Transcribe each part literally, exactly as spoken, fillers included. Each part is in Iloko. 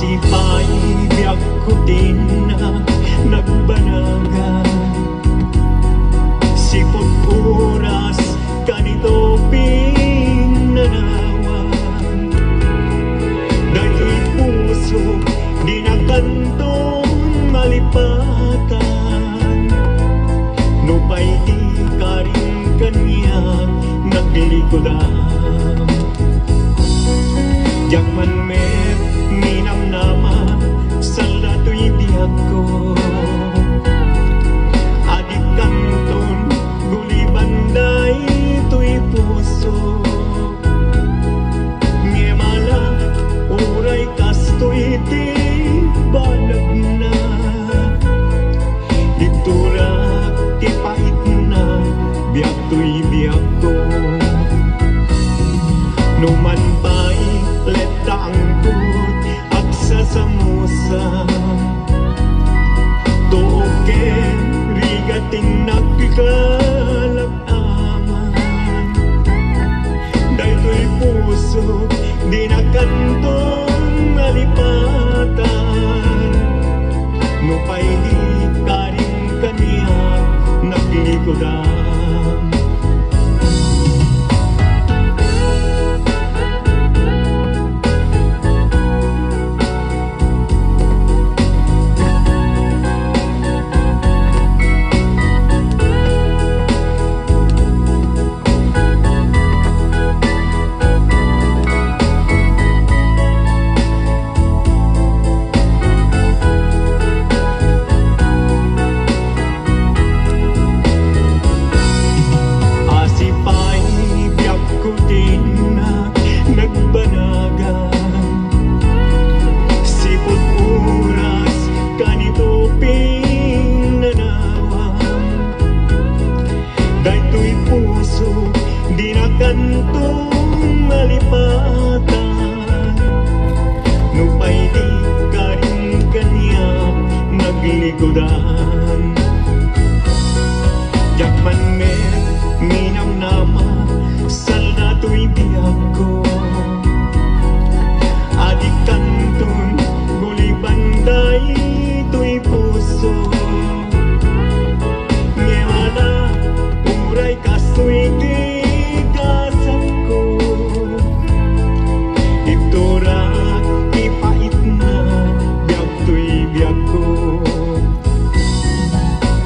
Pay biagko ti nag-, nagbanagan. Sipud oras kanito pinnanawan. Daytoy puso, dina kanton malipatan. Nupay di karim kaniak naglikudan. Diak man met minamnama, saan datoy biagko. Adik kanton guliban daytoy puso. Ngem ala, uray kastoy ti banagna. Itturak ti paitna, biag toy biagko. Numan pay, letdaangko, agsasamusa. Tuok ken rigat ti nagkikala aman. Daytoy puso, dina kanton malipatan. Nupay di karim kaniak naglikudan. Asi pay biagko ti nag-, nagbanagan. Sipud oras kanito pinnanawan. Daytoy puso, dina kanton malipatan. Nupay di karim kaniak naglikudan. Diak man met minamnama, saan datoy biagko. Adik kanton guliban daytoy puso. Ngem ala, uray kastoy ti gasatko. Itturak ti paitna, biag toy biagko.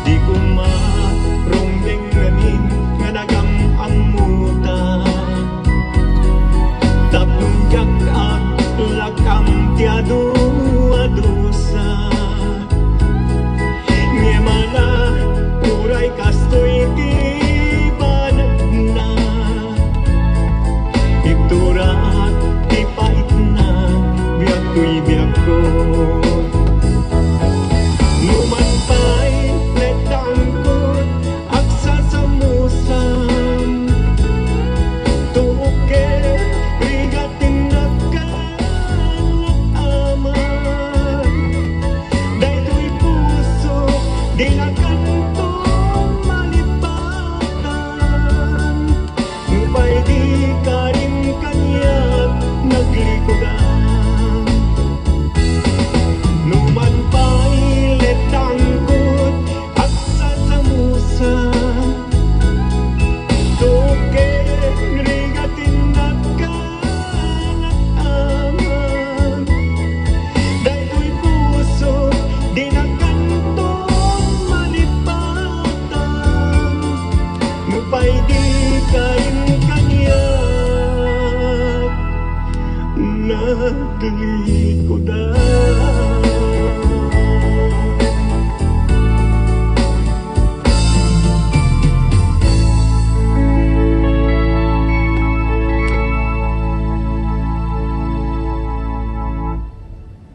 Di koma rumdeng ngamin nga nagam-ammuta. Tapno diak aglak-am ti adu a dusa. Ngem ala, uray kastoy ti banagna. Itturak ti paitna, biag toy biagko. Numan pay, letdaangko, agsasamusan. Tuok ken rigat ti nagkala aman. Daytoy puso, dina kanton malipatan. Nupay di karim kaniak naglikudan. Numan pay, letdaangko, agsasamusan. Tuok ken rigat ti nagkala aman. Daytoy puso, dina kanton malipatan. Nupay di karim kaniak naglikudan.